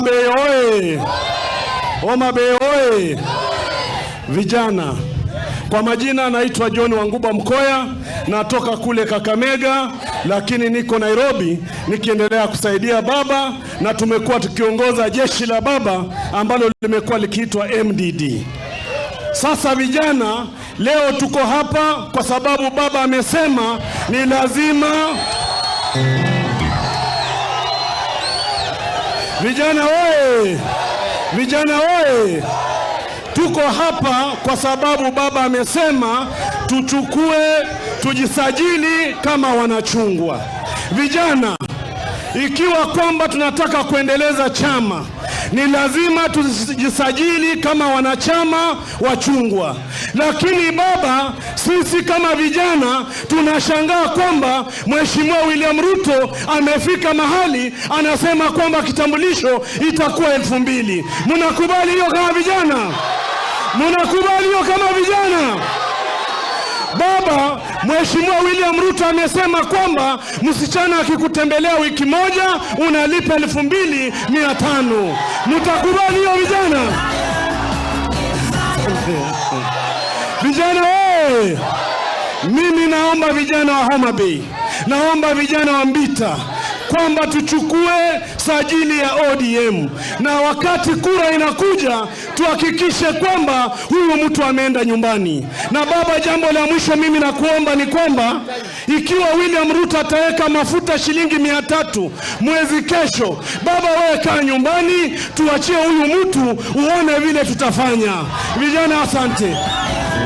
Bay oye! Homa Bay oye! Vijana, kwa majina naitwa John Wanguba Mkoya, natoka kule Kakamega, lakini niko Nairobi nikiendelea kusaidia baba, na tumekuwa tukiongoza jeshi la baba ambalo limekuwa likiitwa MDD. Sasa vijana, leo tuko hapa kwa sababu baba amesema ni lazima. Vijana oye! Vijana oye! Tuko hapa kwa sababu baba amesema tuchukue, tujisajili kama wanachungwa. Vijana, ikiwa kwamba tunataka kuendeleza chama ni lazima tujisajili kama wanachama wa chungwa. Lakini baba, sisi kama vijana tunashangaa kwamba Mheshimiwa William Ruto amefika mahali anasema kwamba kitambulisho itakuwa 2000. Mnakubali hiyo kama vijana? Mnakubali hiyo kama vijana? Baba, Mheshimiwa William Ruto amesema kwamba msichana akikutembelea wiki moja unalipa 2500. Mtakubali hiyo vijana? Vijana oye! Mimi naomba vijana wa Homa Bay, naomba vijana wa Mbita kwamba tuchukue sajili ya ODM na wakati kura inakuja tuhakikishe kwamba huyu mtu ameenda nyumbani. Na baba, jambo la mwisho mimi nakuomba ni kwamba ikiwa William Ruto ataweka mafuta shilingi 300 mwezi kesho, baba wewe kaa nyumbani, tuachie huyu mtu uone vile tutafanya. Vijana, asante.